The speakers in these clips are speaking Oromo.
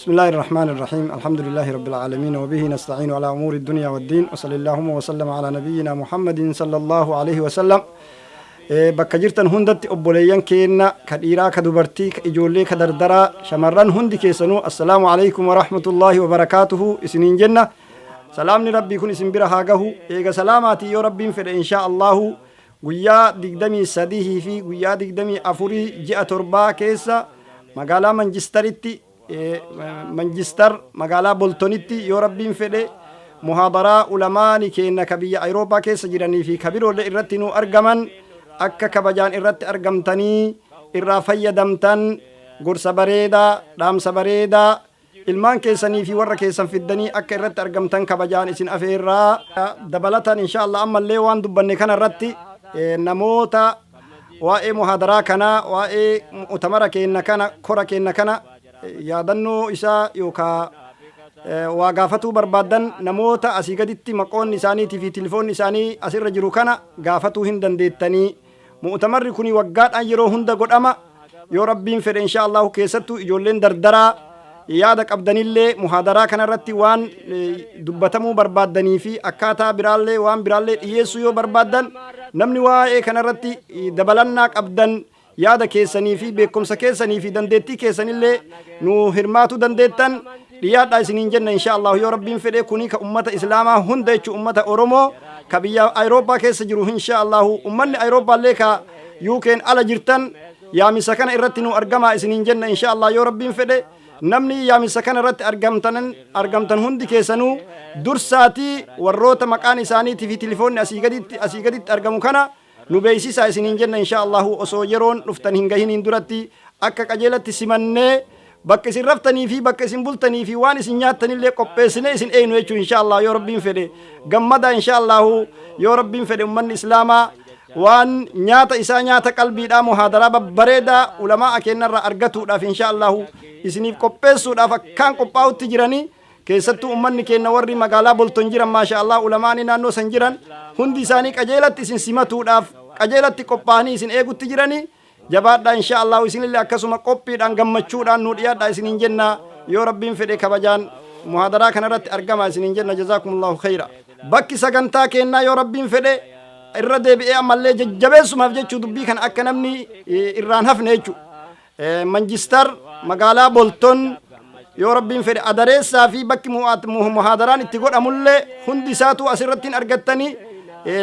بسم الله الرحمن الرحيم، الحمد لله رب العالمين، وبه نستعين على أمور الدنيا والدين، وصلى اللهم وسلم على نبينا محمد صلى الله عليه وسلم. Bakka jirtan hundatti, obboleeyyan keenna ka dhiiraa, ka dubartii, ka ijoollee, ka dardaraa, shamarran, hundi keessanuu assalaamu alaikum warahmatullaahi wabarakaatuhu isiniin jenna. Salaamni Rabbii kun isin bira haa gahu. Eega salaamaatii, yoo Rabbiin fedhe, inshaa Allahu guyyaa 23 fi guyyaa 24 ji'a 7 keessa magaalaa Manjistaritti, Manjistar magaalaa Boltonitti, yoo Rabbiin fedhe, muhaadaraa ulamaani keenna ka biyya Ayirooppaa keessa jiranii fi ka biroollee irratti nu argaman akka kabajaan irratti argamtanii irraa fayyadamtan, gorsa bareedaa, dhaamsa bareedaa, ilmaan keessanii fi warra keessan fiddanii akka irratti argamtan kabajaan isin afeerraa. Dabalataan, insha Allah, ammallee waan dubbanne kana irratti namoota waa'ee muhaadaraa kanaa, waa'ee mu'tamara keenna kana, kora keenna kana, yaadannoo isaa yookaa waa gaafatuu barbaaddan, namoota asii gaditti maqoonni isaaniitii fi tilifoonni isaanii asirra jiru kana gaafatuu hin dandeettanii. Mu'tamarri kun waggaadhaan yeroo hunda godhama, yoo Rabbiin fedhe, insha Allahu. Keessattuu ijoolleen dardaraa yaada qabdanillee, muhaadaraa kanarratti waan dubbatamuu barbaaddanii fi akkaataa biraallee, waan biraallee dhiyeessuu yoo barbaaddan, namni waa'ee kanarratti dabalannaa qabdan, yaada keessanii fi beekumsa keessanii fi dandeettii keessanillee nu hirmaatuu dandeettan, dhiyaadhaa isiniin jenna, insha Allah, yoo Rabbiin fedhe. Kuni ka ummata Islaamaa hunda jechuu, ummata Oromoo ka biyya Ayirooppaa keessa jiru, insha Allahu. Ummanni Ayirooppaallee ka yuukeen ala jirtan yaamisa kana irratti nu argamaa isiniin jenna, insha Allah, yoo Rabbiin fedhe. Namni yaamisa kana irratti argamtan hundi keessanuu dursaatii warroota maqaan isaaniitii fi tilifoonni asii gaditti argamu kana nu beeksisaa isiniin jenna, insha Allahu. Osoo yeroon dhuftan hin gahiniin duratti akka qajeelatti simannee, bakka isin raftanii fi bakka isin bultanii fi waan isin nyaattanillee qopheessine isin eeynu jechuu, insha Allah, yoo Rabbiin fedhe. Gammada, insha Allahu, yoo Rabbiin fedhe. Ummanni Islaamaa waan nyaata isaa nyaata qalbiidhaa muhaadaraa babbareedaa ulamaa kennarraa argatuudhaaf, insha Allahu, isiniif qopheessuudhaaf akkaan qophaa'utti jiranii. Keessattuu ummanni keenya warri magaalaa Bolton jiran, maasha Allah, ulamaani naannoo san jiran hundi isaanii qajeelatti isin simatuudhaaf qajeelatti qophaa'anii isin eegutti jiranii. Jabaadhaa, insha Allahu. Isinillee akkasuma qophiidhaan gammachuudhaan nu dhiyaadhaa isiniin jenna, yoo Rabbiin fedhe. Kabajaan muhaadaraa kanarratti argama isiniin jenna. Jazaakumullahu khayra. Bakki sagantaa kennaa, yoo Rabbiin fedhe, irra deebi'ee ammallee jajjabeessumaaf jechuu, dubbii kana akka namni irraan hafne jechuu, Manjistar magaalaa Bolton, yoo Rabbiin fedhe. Adareessaa fi bakki muhaadaraan itti godhamullee hundi isaatu asirratti hin argattanii.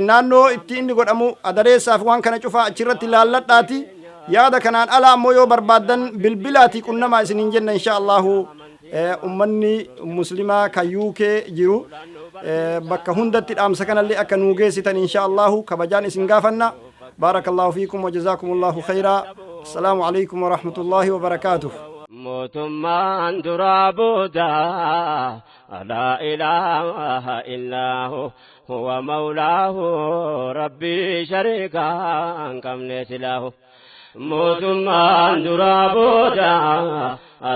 Naannoo itti inni godhamu, adareessaa fi waan kana cufaa achirratti laalladhaati. Yaada kanaan ala ammoo yoo barbaaddan bilbilaatii qunnamaa isiniin jenna, insha Allahu. Ummanni Muslimaa kan yuukee jiru bakka hundatti dhaamsa kanallee akka nuu geessitan, insha Allahu, kabajaan isin gaafanna. Baarakallahu fiikum wa jazaakumullahu khayraa. Assalaamu alaikum warahmatullaahi wabarakaatuh. Mootummaan duraa booda laa ilaaha illaahu huwa mawlaahu, Rabbii shariikaa hin qabne silaahu. Mootummaan duraa booda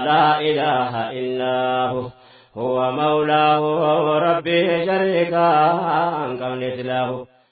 laa ilaaha illaahu huwa mawlaahu, Rabbii shariikaa hin qabne silaahu.